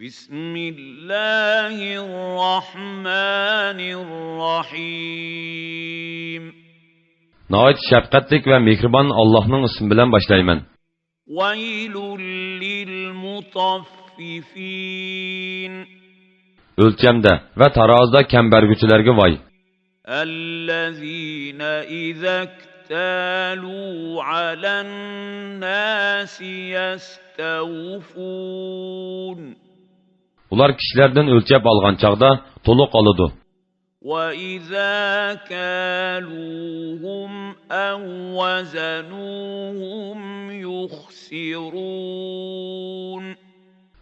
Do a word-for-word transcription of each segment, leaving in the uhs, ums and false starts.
بسم الله الرحمن الرحيم. ناھايىتى شەپقەتلىك ۋە مېھرىبان ئاللاھنىڭ ئىسمى بىلەن باشلايمەن. ويل للمطففين. ئۆلچەمدە ۋە تارازىدا كەم بەرگۈچىلەرگە ۋاي. الذين إذا اكتالوا على الناس يستوفون. ئۇلار كىشىلەردىن ئۆلچەپ ئالغان چاغدا تولۇق ئالىدۇ. وإذا كالوهم أو وزنوهم يخسرون.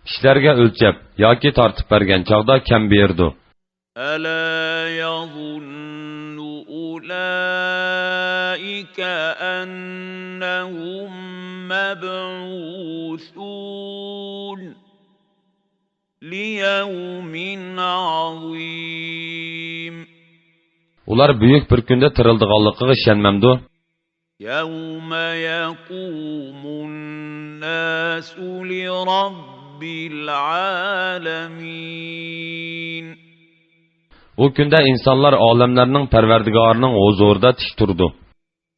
كىشىلەرگە ئۆلچەپ ياكى تارتىپ بەرگەن چاغدا كەم بېرىدۇ. ألا يظن أولئك أنهم مبعوثون ليوم عظيم. ئۇلار بۈيۈك بىر كۈندە تىرىلىدىغانلىقىغا ئىشەنمەمدۇ؟ يوم يقوم الناس لرب العالمين. ئۇ كۈندە ئىنسانلار ئالەملەرنىڭ پەرۋەردىگارىنىڭ ھۇزۇرىدا تىك تۇرىدۇ.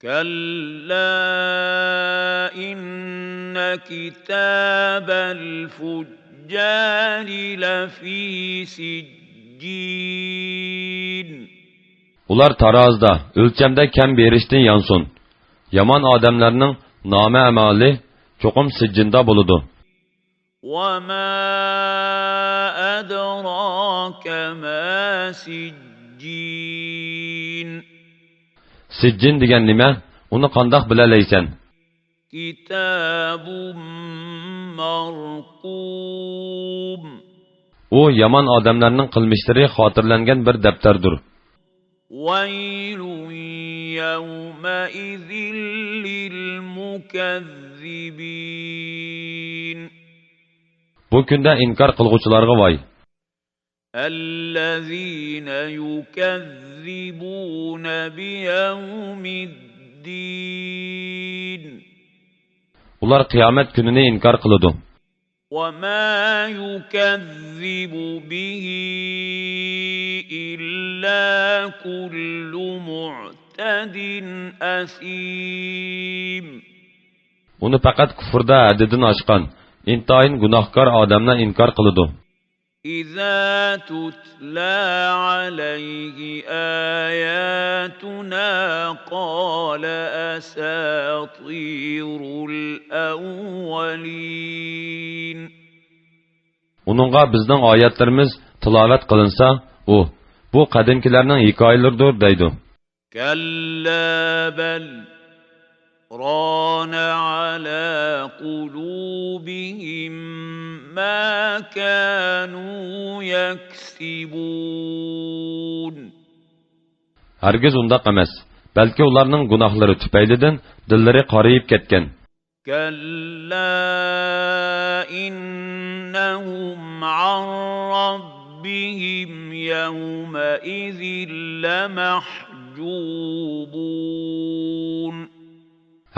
كلا إن كتاب الفجار لفي سجين. ئۇلار تارازىدا، ئۆلچەمدە كەم بېرىشتىن يانسۇن. يامان ئادەملەرنىڭ نامە ئەمالى چوقۇم سىججىندا بولىدۇ. وما أدراك ما سجين. سىججىن دېگەن نېمە؟ ئۇنى قانداق بىلەلەيسەن؟ كتاب مرقوم. ئۇ يامان ئادەملەرنىڭ قىلمىشلىرى خاتىرىلەنگەن بىر دەپتەردۇر. ويل يومئذ للمكذبين. بۇ كۈندە ئىنكار قىلغۇچىلارغا ۋاي. الذين يكذبون بيوم الدين. ئۇلار قىيامەت كۈنىنى ئىنكار قىلىدۇ. وما يكذب به إلا كل معتد أثيم. ئۇنى پەقەت كۇفردا ھەددىدىن ئاشقان، ئىنتايىن گۇناھكار ئادەملا ئىنكار قىلىدۇ. إذا تتلى عليه آياتنا قال أساطير الأولين. ئۇنىڭغا بىزنىڭ ئايەتلىرىمىز تىلاۋەت قىلىنسا، ئۇ، بۇ قەدىمكىلەرنىڭ ھېكايىلىرىدۇر دەيدۇ. كلا بل ران على قلوبهم ما كانوا يكسبون. ھەرگىز ئۇنداق ئەمەس، بەلكى ئۇلارنىڭ گۇناھلىرى تۈپەيلىدىن دىللىرى قارىيىپ كەتكەن. كلا إنهم عن ربهم يومئذ لمحجوبون.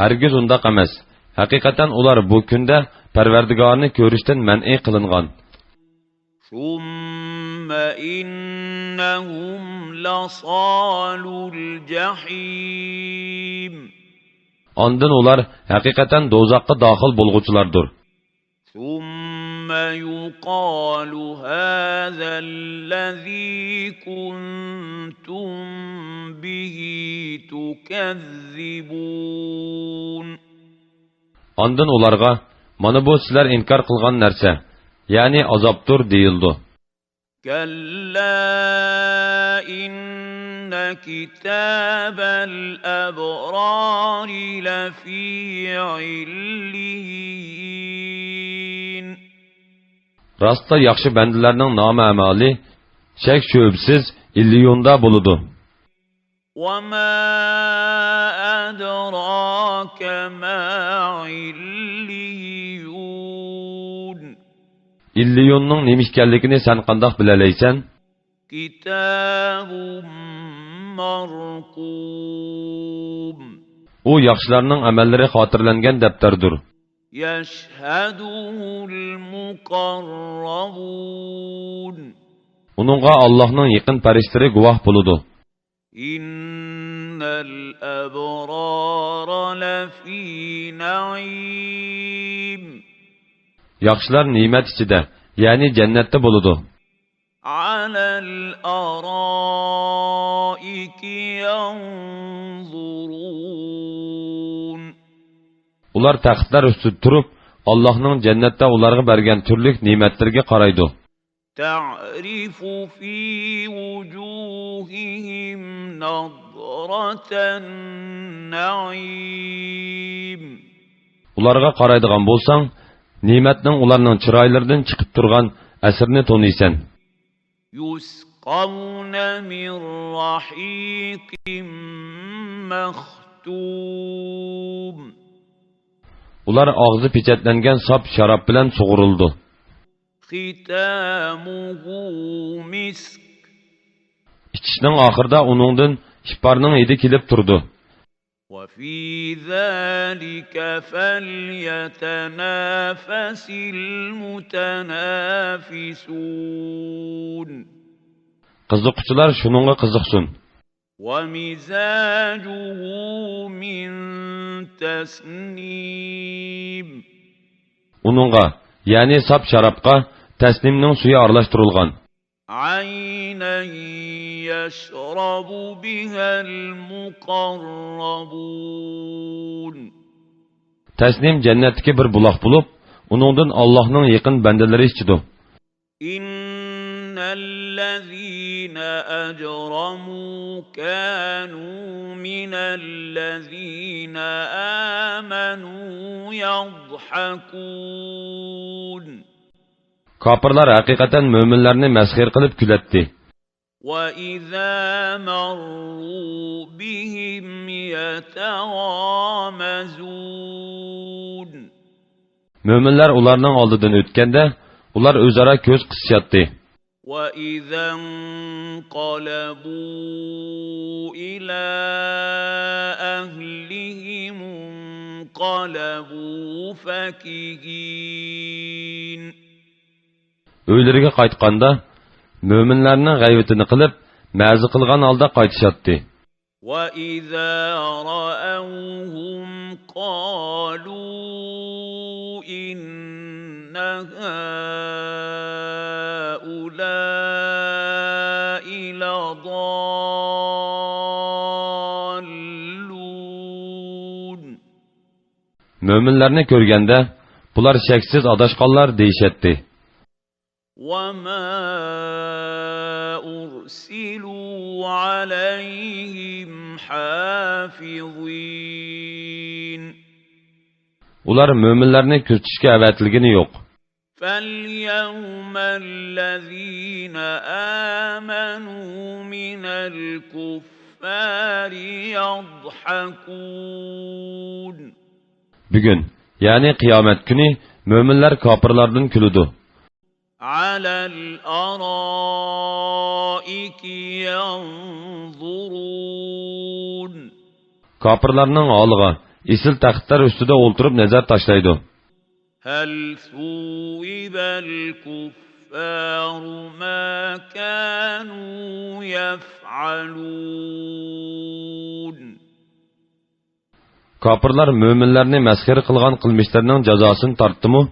ھەرگىز ئۇنداق ئەمەس. ھەقىقەتەن ئۇلار بۇ كۈندە پەرۋەردىگارىنى كۆرۈشتىن مەنئى قىلىنغان. ثم إنهم لصالو الجحيم. ئاندىن ئۇلار ھەقىقەتەن دوزاخقا داخىل بولغۇچىلاردۇر. ثم يقال هذا الذي كنتم به تكذبون. ئاندىن ئۇلارغا، مانا بۇ سىلەر ئىنكار قىلغان نەرسە، يەنى ئازابتۇر، دېيىلىدۇ. كلا إن كتاب الأبرار لفي عليين. راستلا ياخشى بەندىلەرنىڭ نامە ئەمالى شەك شۈبھىسىز ئىللىيوندا بولىدۇ. وما أدراك ما عليون. ئىللىيوننىڭ نېمە ئىكەنلىكىنى سەن قانداق بىلەلەيسەن؟ كتاب مرقوم. ئۇ ياخشىلارنىڭ ئەمەللىرى خاتىرىلەنگەن دەپتەردۇر. يشهده المقربون. ئۇنىڭغا ئاللاھنىڭ يېقىن پەرىشتىلىرى گۇۋاھ بولىدۇ. إن الأبرار لفي نعيم. ياخشىلار نېمەت ئىچىدە، يەنى جەننەتتە بولىدۇ. على الأرائك ينظرون. ئۇلار تەختلەر ئۈستىدە تۇرۇپ، ئاللاھنىڭ جەننەتتە ئۇلارغا بەرگەن تۈرلۈك نېمەتلىرىگە قارايدۇ. تعرف في وجوههم نضرة النعيم. ئۇلارغا قارايدىغان بولساڭ، نېمەتنىڭ ئۇلارنىڭ چىرايلىرىدىن چىقىپ تۇرغان ئەسىرىنى تونۇيسەن. يسقون من رحيق مختوم. ئۇلار ئاغزى پېچەتلەنگەن ساپ شاراب بىلەن سۇغۇرۇلىدۇ. ختامه مسك. ئىچىشنىڭ ئاخىرىدا ئۇنىڭدىن ئىپارنىڭ ھىدى كېلىپ تۇرىدۇ. وفي ذلك فليتنافس المتنافسون. قىزىققۇچىلار شۇنىڭغا قىزىقسۇن. ومزاجه من تسنيم. ئۇنىڭغا، يەنى ساپ شارابقا، تەسنىمنىڭ سۈيى ئارىلاشتۇرۇلغان. عينا يشرب بها المقربون. تەسنىم جەننەتتىكى بىر بۇلاق بولۇپ، ئۇنىڭدىن ئاللاھنىڭ يېقىن بەندىلىرى ئىچىدۇ. إن الذين أجرموا كانوا من الذين آمنوا يضحكون. كاپىرلار ھەقىقەتەن مۆمىنلەرنى مەسخىرە قىلىپ كۈلەتتى. وإذا مروا بهم يتغامزون. مۆمىنلەر ئۇلارنىڭ ئالدىدىن ئۆتكەندە، ئۇلار ئۆزئارا كۆز قىسىشاتتى. وإذا انقلبوا إلى أهلهم انقلبوا فكهين. ئۆيلىرىگە قايتقاندا، مۆمىنلەرنىڭ غەيۋىتىنى قىلىپ، مەزە قىلغان ھالدا قايتىشاتتى. وإذا رأوهم قالوا إن هؤلاء لضالون. مۆمىنلەرنى كۆرگەندە، بۇلار شەكسىز ئاداشقانلار دېيىشەتتى. وما أرسلوا عليهم حافظين. ئۇلار مۆمىنلەرنى كۆزىتىشكە ئەۋەتىلگىنى يوق. فاليوم الذين آمنوا من الكفار يضحكون. بۈگۈن، يەنى قىيامەت كۈنى مۆمىنلەر كاپىرلاردىن كۈلىدۇ. على الأرائك ينظرون. كاپىرلارنىڭ ھالىغا ئېسىل تەختلەر ئۈستىدە ئولتۇرۇپ نەزەر تاشلايدۇ. هل ثوب الكفار ما كانوا يفعلون. كاپىرلار مۆمىنلەرنى مەسخىرە قىلغان قىلمىشلىرىنىڭ جازاسىنى تارتتىمۇ؟